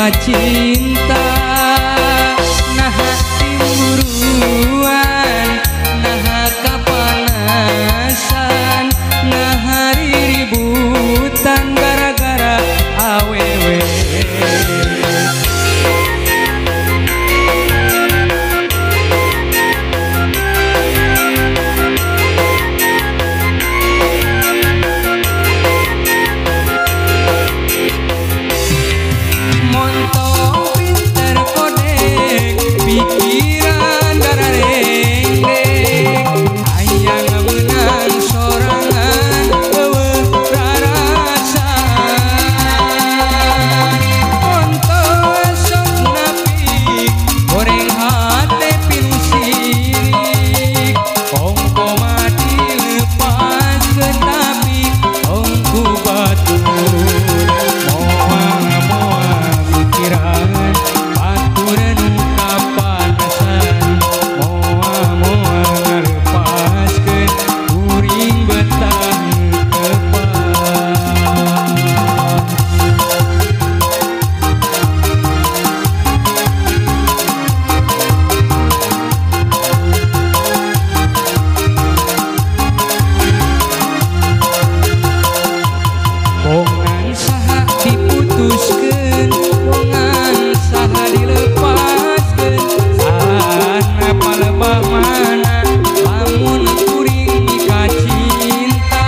mika cinta. Nah timburuan, nah kapanasan, nah riributan gara-gara awewe. Pikiran dararendek, hayang meunang sorangan eueuh rarasaan. Ontos sok munafik, goreng hate pilu sirik. Ongko mah dilepaskeun tapi tong ku batur. Moal-moal mikiran batur nu kapanasan, moal-moal ngalepaskeun kuring betah tepat. Bongan saha diputuskeun, bongan saha dilepaskeun, sana palebah mana lamun kuring mika cinta.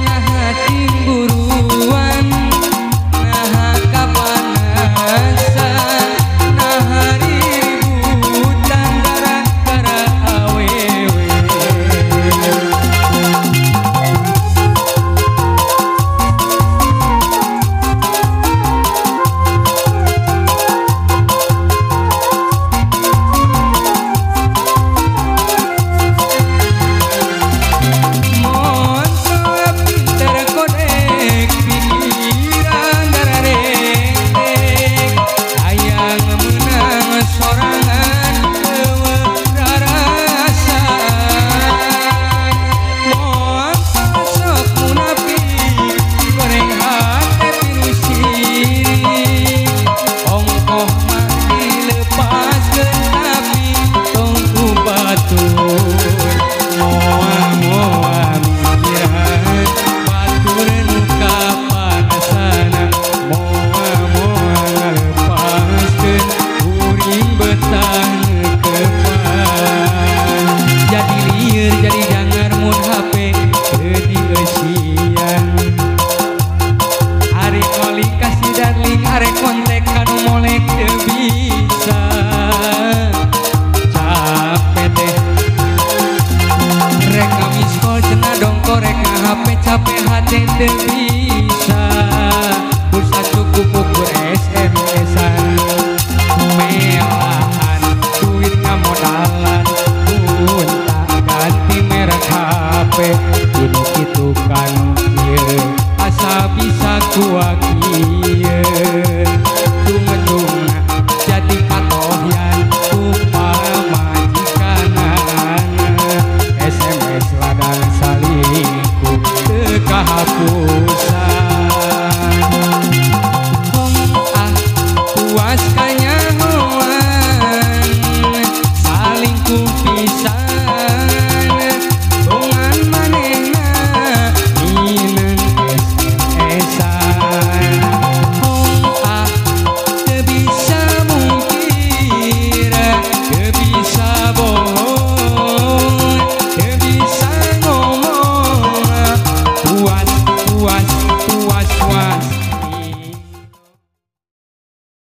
Nah timburuan, nah kapanasan, nah riributan gara-gara awewe. Monto pinter kodek, pikiran dararendek, hayang meunang sorangan eueuh rarasaan. Monto sok munafik, goreng hate pilu sirik. Ongkoh mah dilepaskeun tapi tong ku batur. Moal-moal mikiran batur nu kapanasan, moal-moal ngalepaskeun kuring betah neukepan. Jadi lieur jadi jangar mun HP teu dieusian. Ari calling ka si darling, arek kontak kanu molek teu bisa. Capek deh rek miss call cenah dongko, rek HP capek hate teu bisa. Pulsa cukup ukur SMS-an, melaan duit ngamodalan, tak ganti merek HP. Kini kitu kan ieu asa bisa kuat.